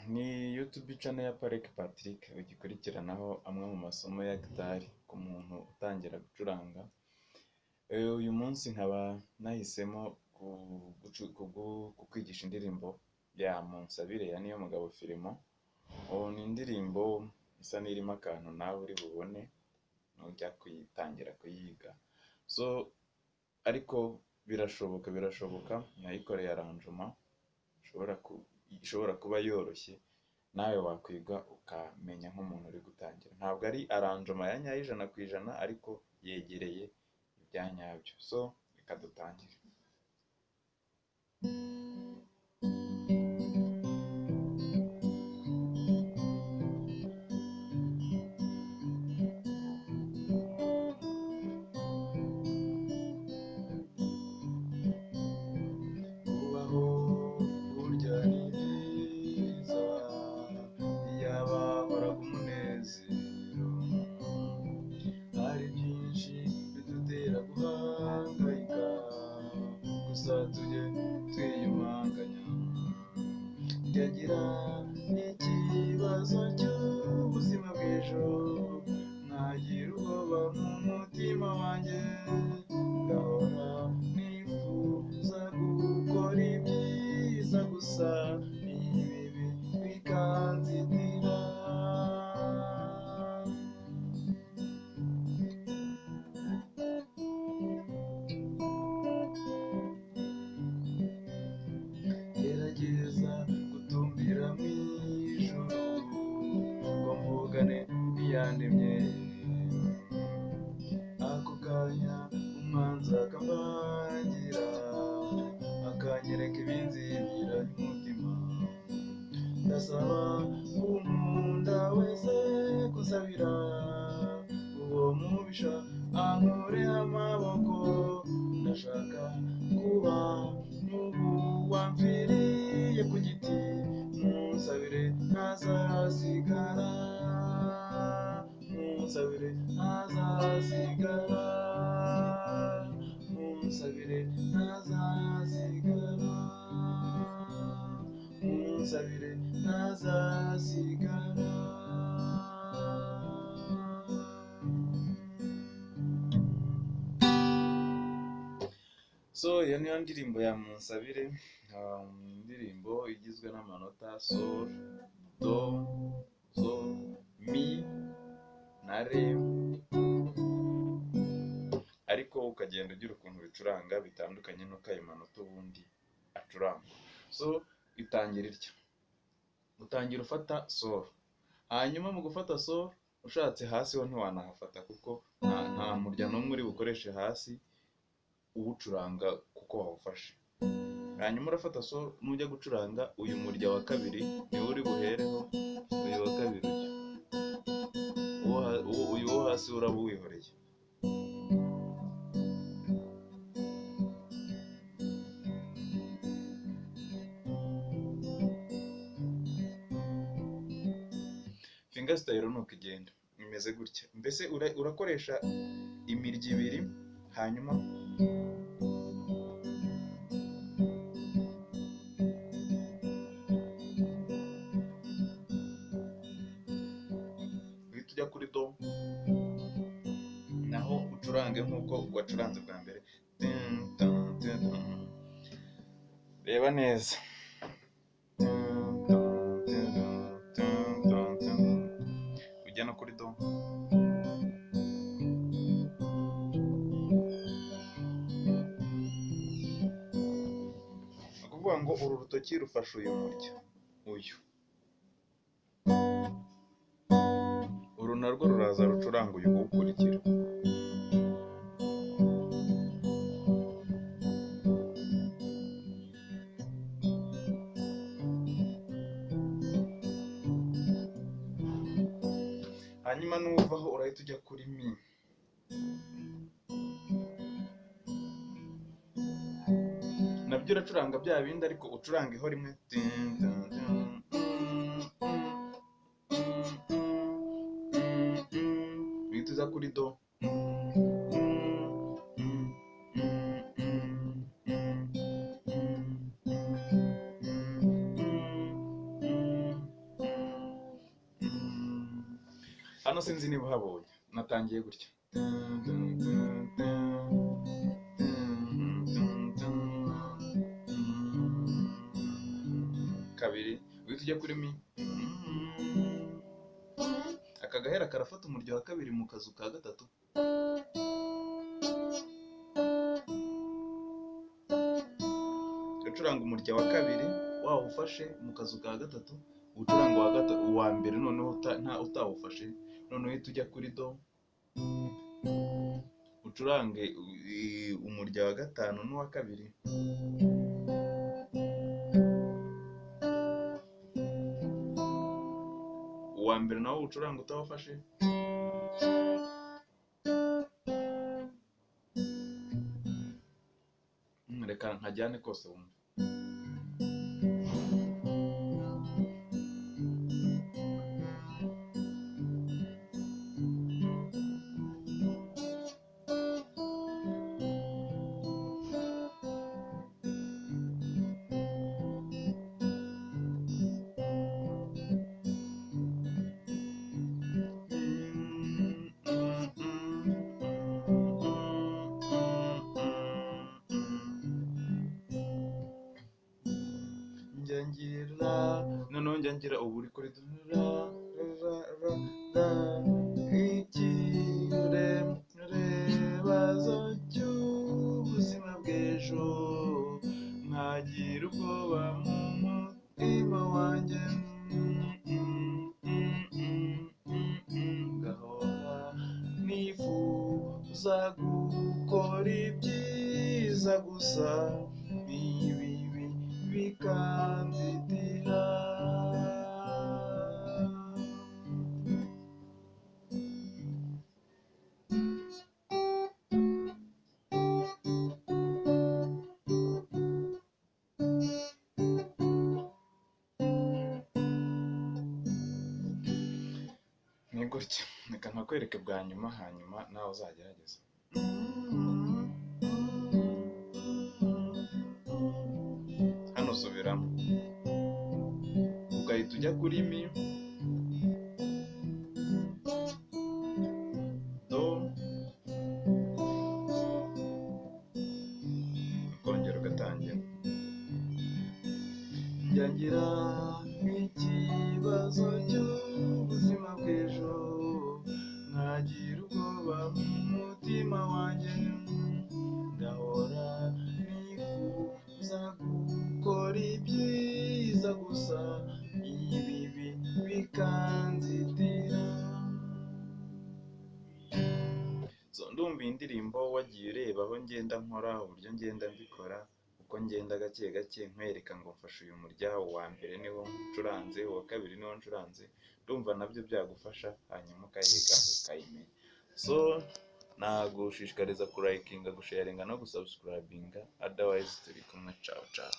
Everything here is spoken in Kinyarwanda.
Ni YouTube channel ya Parike Patrick ugikurikiranaho amwe mu masomo ya gitari ku muntu utangira gucuranga. Uyu munsi nkaba nahisemo kukwigisha indirimbo ya Munsabire ya Niyomugabo Philemon. Ni indirimbo isa n'irimo akantu nawe uri bubone nujya kuyitangira kuyiga. So ariko birashoboka nayikoreye arrangement ishobora kuba yoroshye nawe wakwiga ukamenya nk'umuntu uri gutangira. Ntabwo ari arrangement ya nyayo 100% ariko yegereye ibya nyabyo. So reka dutangire. Kubaho burya ni byiza, iyaba wahoraga umunezero. Hari byinshi bidutera guhangayika, gusa tujye twiyumanganya. Njyagira ikibazo cy'ubuzima bw'ejo, nkagira ubwoba mu mutima wanjye, ngahora nifuza gukora ibyiza gusa ibibi bikanzitira. Gerageza gutumbira mu ijuru ngo mvugane n'iyandemye. Ako kanya umwanzi akamvangira, akanyereka ibinzibira umutima. Ndasaba unkunda wese kunsabira, uwo mubisha ankureho amaboko. Ndashaka kuba nk'ubu wamfiriye ku giti, munsabire ntazasigara, munsabire ntazasigara, munsabire ntazasigara, munsabire ntazasigara. So iyo niyo ndirimbo ya Munsabire, indirimbo igizwe n'amanota sol, do, sol, mi na re, ariko ukagenda ugira ukuntu bicuranga bitandukanye n'uko ayo manota ubundi acurangwa. So itangira itya, utangira ufata sol, hanyuma mu gufata sol ushatse hasi ho ntiwanahafata kuko nta murya n'umwe uri bukoreshe hasi uwucuranga kuko wawufashe. Hanyuma urafata sol, nujya gucuranga uyu murya wa kabiri niwo uri buhereho, uyu wa kabiri uyu wo hasi uraba uwihoreye. Fingerstyle nuko igenda imeze gutya, mbese urakoresha imirya ibiri hanyuma uhita ujya kuri do, naho ucurange nk'uko wacuranze bwa mbere. Reba neza. Ujya no kuri do. Ni ukuvuga ngo uru rutoki rufashe uyu murya, uyu uru narwo ruraza rucuranga uyu uwukurikira. Hanyuma nuvaho urahita ujya kuri mi. Nabyo uracuranga bya bindi ariko ucurangeho rimwe. Uhita uza kuri do. Hano sinzi niba uhabonye, natangiye gutya. Kabiri, uhita ujya kuri mi. Aka gahera karafata umuryo wa kabiri mu kazu ka gatatu. Ucuranga umurya wa kabiri wawufashe mu kazu ka gatatu, ucuranga uwa gatatu uwa mbere noneho utawufashe, noneho uhita ujya kuri do, ucurange umurya wa gatanu n'uwa kabiri. Uwa mbere nawo ucuranga utawufashe. Reka nkajyane kose wumve. Noneho njya ngira ubu uri kuri ra ra ra ra ikirebazo cy'ubuzima bw'ejo, nkagira ubwoba mu mutima wanjye, ngahora nifuza gukora ibyiza gusa n'ibibi bikanzitira. Ni gutya, reka nkakwereke bwa nyuma, hanyuma nawe uzagerageza. Hano usubiramo ugahita ujya kuri mi, do, ukongera ugatangira. Njya ngira ikibazo cy'ubuzima bw'ejo, nkagira ubwoba mu mutima wanjye, ngahora nifuza gukora ibyiza gusa ibibi bikanzitira. Ndumva iyi ndirimbo wagiye ureba aho ngenda nkora, uburyo ngenda mbikora, uko ngenda gake gake nkwereka ngo mfashe uyu murya, uwa mbere niwo ncuranze, uwa kabiri niwo ncuranze, ndumva nabyo byagufasha, hanyuma ukayiga ukayimenya. So nagushishikariza kurayikinga, gusharinga no gusubscribinga, otherwise turi kumwe, ciao ciao.